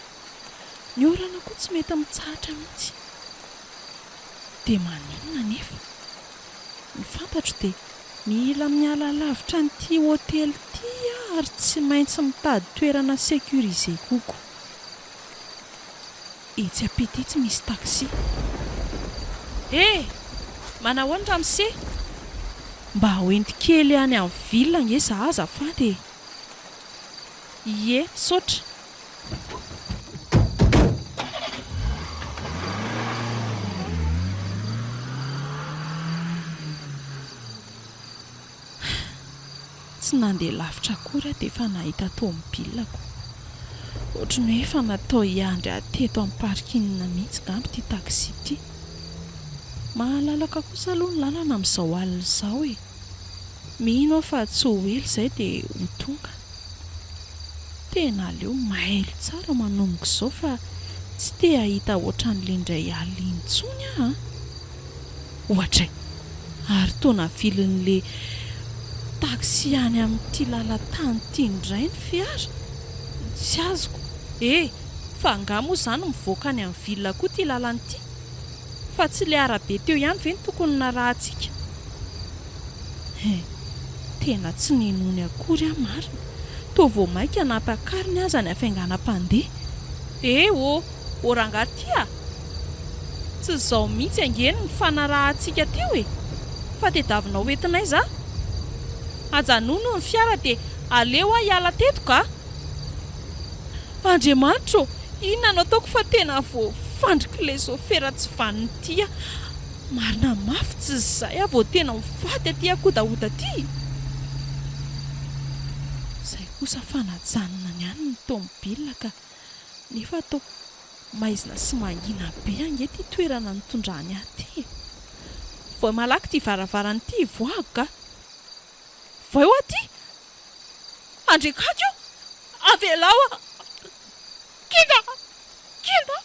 Ny orana koa tsy mety mitsahatra mihitsy. Dia maninona anefa? Ny fantatro dia mila miala lavitra an'ity hotely ity aho ary tsy maintsy mitady toerana sécurisé kokoa. Etsy ampita etsy misy taxi. Eh! Manahoana ramose? Mba hoento kely any amin'ny ville ange za azafady e! Ie, misaotra. Tsy nandeha lavitra akory aho dia efa nahita tomobilako. Ohatry ny hoe efa natao hiandry ahy teto amin'ny parking mihitsy angamba ity taxi ity. Mahalalaka kosa aloha ny lalana amin'izao alina izao e! Mino aho fa tsy ho ela izay dia ho tonga. Tena aleo mailo tsara manomboka izao fa tsy te hahita ohatran'ilay indray alina iny intsony aho an! Ohatray! Ary toa navilin'ilay taxi any amin'ity lalan-tany ity indray ny fiara? Tsy azoko. E! Fa angaha moa izany mivoaka any amin'ny ville koa ity lalana ity? Fa tsy ilay arabe teo ihany ve no tokony narahantsika? He! Tena tsy ninoany akory aho marina. Toa vao mainka nampakariny aza ny hafainganam-pandeha. Eh ô! Ô rangahy ty a! Tsy izao mihitsy ange no nifanarahantsika teo e! Fa tediavinao hoentina aiza aho? Ajanony ny fiara dia aleo aho hiala teto ka! Andriamanitra ô! Inona no ataoko fa tena voafandrik'ilay sôfera tsy vanona ity aho. Marina mafy tsy izay aho vao tena ho faty aty ankodahoda aty. Izay kosa fa najanona ihany ny tômôbila ka. Nefa toa maizina sy mangina be ange ity toerana nitondrany ahy ity e. Vao malaky ity varavarana ity hivoahako ka. Vao eo aty! Andriakako io! Avelao aho! Kinga! Kinga!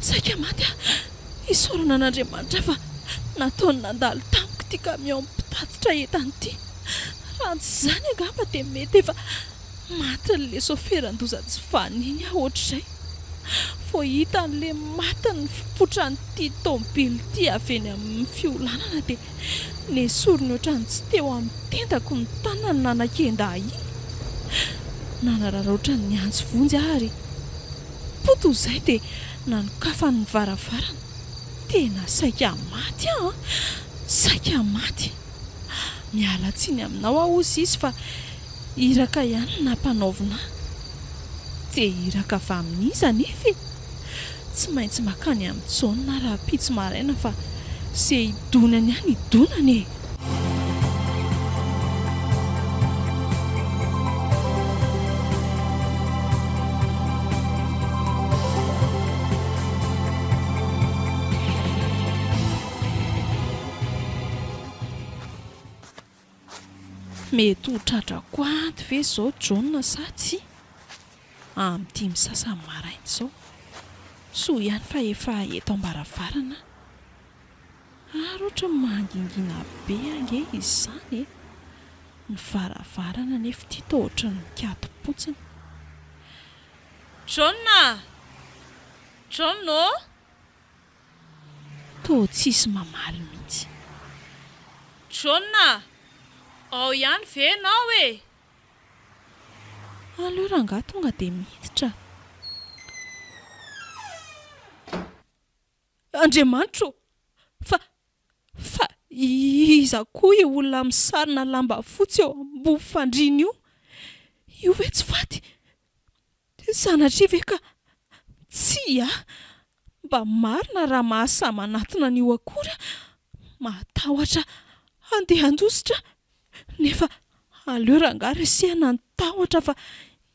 Saika maty aho. Isaorana an'Andriamanitra fa nataony nandalo tamiko ity camion mpitatitra entana ity. Raha tsy izany angamba dia mety efa matin'ilay soferan-doza tsy vanona iny aho ohatr'izay. Vao hitan'ilay maty ny fipotran'ity tômôbily ity avy eny amin'ny fiolanana dia Nesoriny ohatran'ny tsy teo amin'ny tendako ny tanany nanakenda ahy iny. Nanararaotra niantso vonjy aho ary poa toy izay dia nanokafany ny varavarana. Tena saika maty aho an! Saika maty! Miala tsiny aminao aho hozy izy fa iraka ihany no nampanaovina ahy. Dia iraka avy amin'iza anefa e? Tsy maintsy makany amin'i Jaona aho rahampitso maraina fa ze hidonany any hidonany e! Mety ho tratrako ato ve izao Jaona sa tsia? Amin'ny dimy sasany maraina izao. Soa ihany fa efa eto am-baravarana aho. Ary ohatran'ny mangingina be ange izy izany e! Ny varavarana anefa ity toa ohatran'ny mikato-potsiny. Jaona! Jaona ô! Toa tsisy mamaly mihitsy. Jaona! Ao ihany ve ianao e? Aleo rangahy tonga dia miditra. Andriamanitra ô! Fa, fa. Iza koa io olona misarona lamba fotsy eo ambony fandriana io? Io ve tsy faty? Sanatria ve ka tsia! Mba marina raha mahasahy manatona an'io akory aho, mahatahotra handeha handositra nefa aleo rangahy resehana ny tahotra fa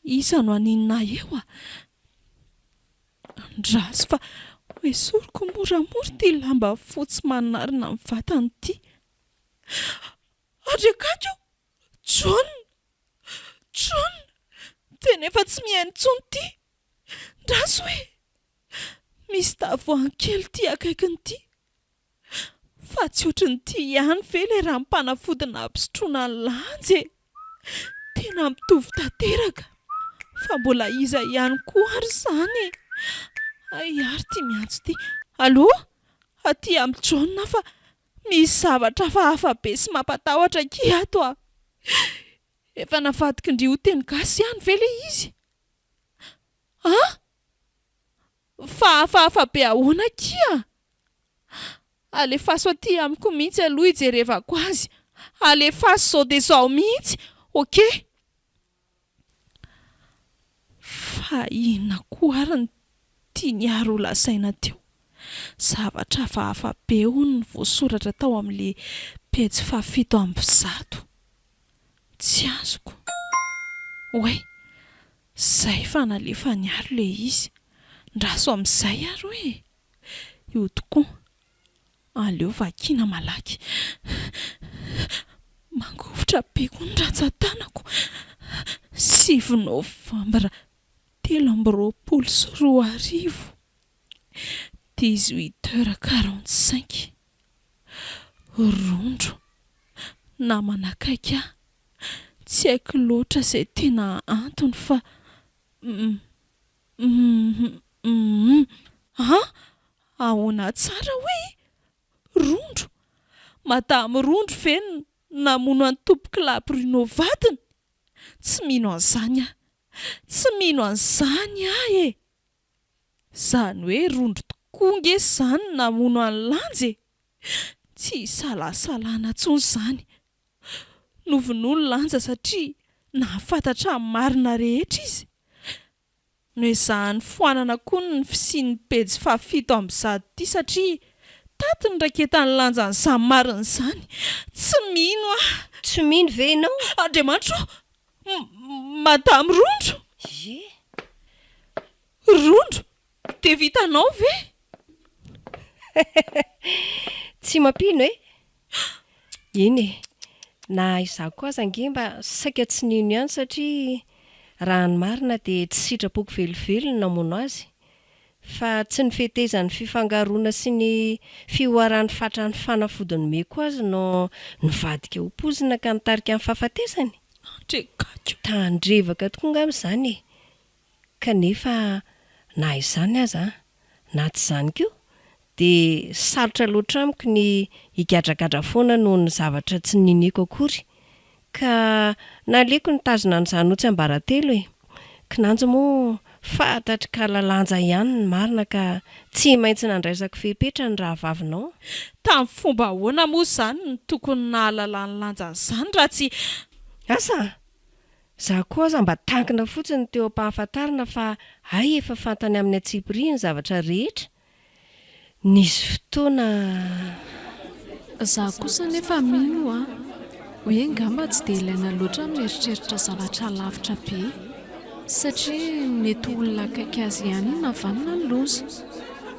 iza no haninona ahy eo a! Andraso fa hoesoriko moramora ity lamba fotsy manarona ny vatany ity. Andriakaiky o! John! John! Tena efa tsy mihaino intsony ity. Ndraso e! Misy tavoahangy kely ity akaikiny ity. Fa tsy ohatran'ity ihany ve ilay ranom-panafody nampisotroina an'i Lanja e? Tena mitovy tanteraka. Fa mbola iza ihany koa ary izany e? Hay ary ity miantso ity. Allo? Aty amin'i John aho fa misy zavatra hafahafa be sy mampatahotra akia ato a! Efa navadikin-dry ho teny gasy ihany ve ilay izy? An? Fa hafahafa be ahoana akia? Alefaso aty amiko mihitsy aloha hijerevako azy. Alefaso zao dia zao mihitsy, ok? Fa inona koa ary no tian'i Hary ho lazaina teo? Zavatra hafahafa be hono no voasoratra tao amin'ilay pejy fahafito 107. Tsy azoko. Oay! Zay fa nalefan'i Hary ilay izy. Ndraso amin'izay ary hoe e! Io tokoa. Aleo vakiana malaky. Mangovitra be koa ny rantsan-tanako. 9 novambra 2023, dix-huit heures quarante-cinq. Rondro, namana akaiky ahy. Tsy haiko loatra izay tena antony fa. Humm an! Ahoana tsara hoe? Rondro? Madame Rondro ve no namono an'i Tompokolahy Bruno vadiny? Tsy mino an'izany aho! Tsy mino an'izany aho e! Izany hoe Rondro tokoa nge izany no namono an'i Lanja e! Tsy isalasalana intsony izany. Novonoiny Lanja satria nahafantatra ny marina rehetra izy. Noezahany foanana koa ny fisian'ny pejy fahafito 107 ity satria tato ny raketan'i Lanja an'izany marina izany. Tsy mino aho. Tsy mino ve ianao? Andriamanitra o! Madame Rondro! Ie. Rondro, dia vitanao ve? Tsy mampino e! Eny e! Na izaho koa aza ange mba saika tsy nino ihany satria raha ny marina dia tsy sitrapoko velively ny namono azy fa tsy ny fetezan'ny fifangaroana sy ny fihoaran'ny fatran'ny fanafody nomeko azy no nivadika ho poizina ka nitarika ny fahafatesany. Andrekako! Tandrevaka tokoa angamba izany e! Kanefa na izany aza na tsy izany koa dia sarotra loatra amiko ny higadragadra foana noho ny zavatra tsy niniako akory ka naleoko nitazona an'izany ho tsiambaratelo e! Kinanjo moa fantatr'i Kala Lanja ihany ny marina ka tsy maintsy nandraisako fepetra ny rahavavinao. Tamin'ny fomba ahoana moa izany no tokony nahalalan'i Lanja an'izany raha tsy. Asa! Za koa aza mba tankina fotsiny teo am-pahafantarana fa hay efa fantany amin'ny antsipiriany ny zavatra rehetra. Nisy fotoana. Za kosa anefa mino an, hoe ngamba tsy dia ilaina loatra ny mieritreritra zavatra lavitra be, satria mety ho olona akaiky azy ihany no nahavanona ny loza.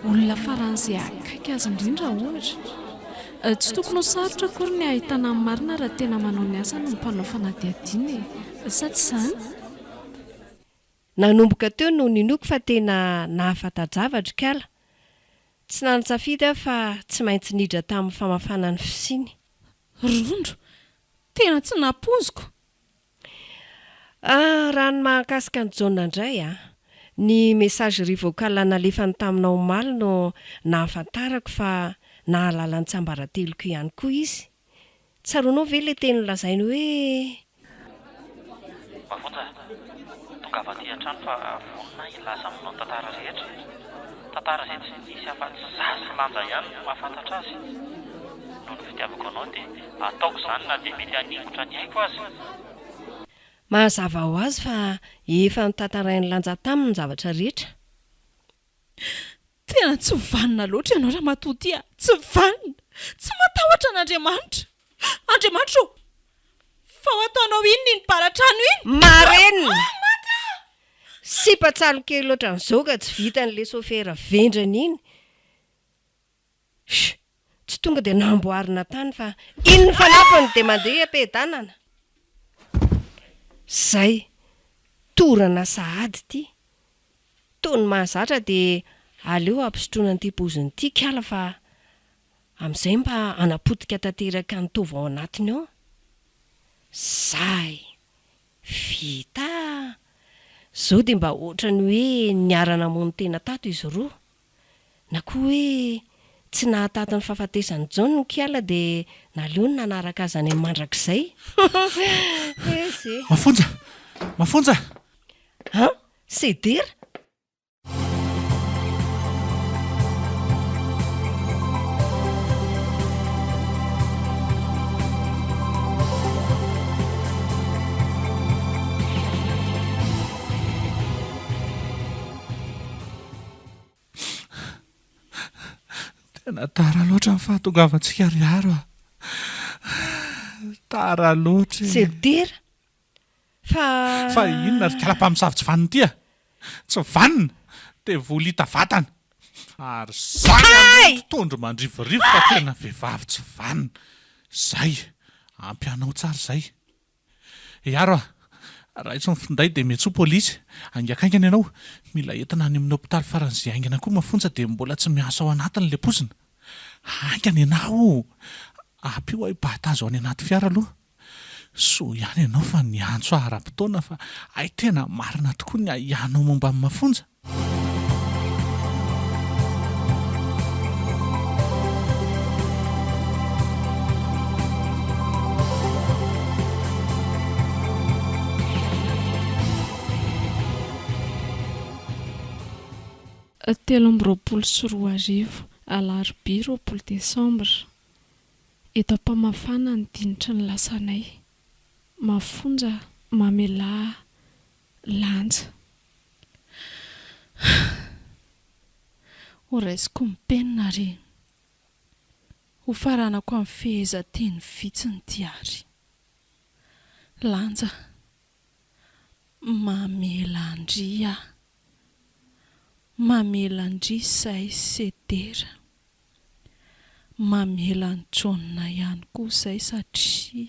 Olona faran'izay akaiky azy indrindra ohatra. Tsy tokony ho sarotra akory ny hahitana ny marina raha tena manao ny asany ny mpanao fanadihadiana e! Sa tsy izany? Nanomboka teo no ninoako fa tena nahafanta-javatra ikala. Tsy nanan-tsafidy aho fa tsy maintsy niditra tamin'ny famafana ny fisiany. Rondro, tena tsy nampoiziko. Ah, raha ny mahakasika an'i Jaona indray an! Ny messagerie vocale nalefany taminao omaly no nahafantarako fa nahalala ny tsiambarateloko ihany koa izy. Tsaroanao ve ilay teny nolazainy hoe. Mafonja a! Tongava aty an-trano fa vonona aho hilaza aminao ny tantara rehetra e! Tantara izay tsy misy afa-tsy za sy Lanja ihany no mahafantatra azy. Noho ny fitiavako anao dia ataoko izany na dia mety haningotra ny aiko aza. Mazava ho azy fa efa notantarain'i Lanja taminy ny zavatra rehetra. Tena tsy vanona loatra ianao ramatoa ity a! Tsy vanona! Tsy matahotra an'Andriamanitra! Andriamanitra ô! Fa ho ataonao inona iny bara-trano iny? Marenina! Ah, maty aho! Sipa tsalo kely ohatran'izao ka tsy vitan'ilay sôfera vendrana iny. Sh! Tsy tonga dia namboarina tany fa iny ny fanampiny dia mandeha am-piadanana. Zay! Torana sahady ity. Toa ny mahazatra dia aleo ampisotroina an'ity bozony ity kala fa amin'izay mba hanapotika tanteraka ny taova ao anatiny ao. Zay! Vita a! Zao dia mba ohatran'ny hoe niara-namono tena tato izy roa. Na koa hoe tsy nahataty ny fahafatesan'i John ny kiala dia naleony nanaraka azy any amin'ny mandrakizay. Hezy e! Mafonja! Mafonja! An! Sedera? Tena tara loatra ny fahatongavantsika ry Aro a! Tara loatra e! Sedera? Fa. Fa inona ry kala mpamosavy tsy vanona ity a! Tsy vanona! Devoly hita vatana! Ary zany aloha mpitondro mandrivorivo fa tena vehivavy tsy vanona! Zay! Ampy anao tsara izay! Hiaro a! Raiso ny finday dia miantsoa polisy. Haingakaingana ianao. Mila entina any amin'ny hopitaly faran'izay haingana koa mafonja dia mbola tsy miasa ao anatiny ilay poizina. Haingana ianao! Ampio aho hibata azy ao any anaty fiara aloha. Soa ihany ianao fa niantso ahy ara-potoana fa hay tena marina tokoa ny ahiahinao momba an'i Mafonja. 2023, Alarobia 20 Desambra, Eto am-pamafana ny dinitry ny lasanay. Mafonja mamelà lanja. Ho raisiko ny penina ary ho faranako amin'ny fehezanteny vitsy ny diary. Lanja, Mamela an-dry aho. Mamela an-dry izay Sedera. Mamela an'i Jaona ihany koa izay satria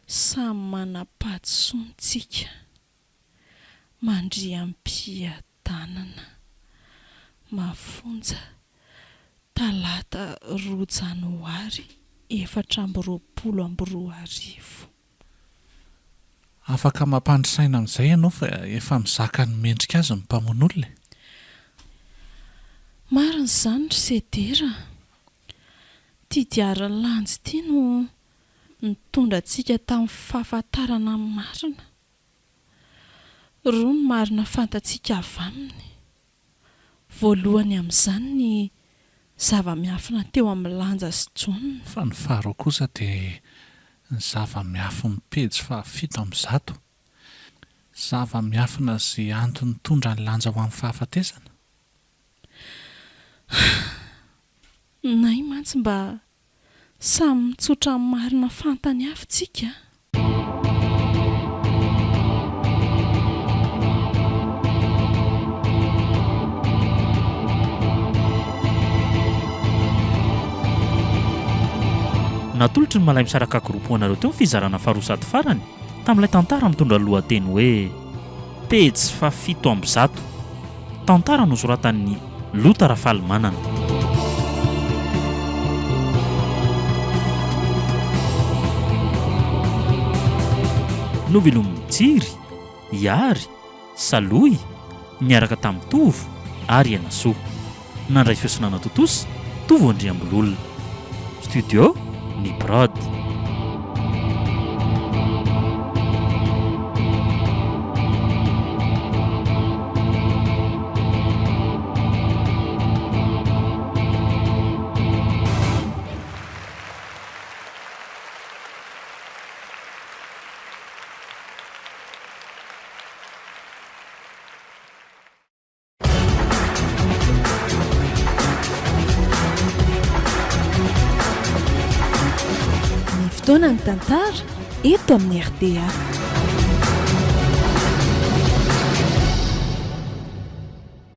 samy manam-pahadisoana tsika. Mandriampiadanana. Mafonja, Talata roa janoary 2024. Afaka mampandry saina amin'izay ianao fa efa mizaka ny mendrika azy ny mpamono olona e. Marina izany ry Sedera a! Ity diarin'i Lanjy ity no nitondra antsika tamin'ny fahafantarana ny marina. Roa ny marina fantatsika avy aminy. Voalohany amin'izany ny zava-miafina teo amin'i Lanja sy Jaona. Fa ny faharoa kosa dia ny zava-miafin'ny pejy faha-107. Zava-miafina izay antony nitondra an'i Lanja ho amin'ny fahafatesana. Nay mantsy mba Samy mitsotra ny marina fantany avy tsika a! Natolotry ny Malaimisaraka Group ho anareo teo ny fizarana faharoa sady farany tamin'ilay tantara mitondra ny lohateny hoe Pejy faha-107. Tantara nosoratan'i Lota Rafalimanana. Novelomin'i Tsiry, Iary, Salohy, niaraka tamin'i Tovo ary Henasoa. Nandray feo sy nanatontosa, Tovo Andriambololona. Studio, Ny Prod. Fotoanan'ny tantara eto amin'ny rta.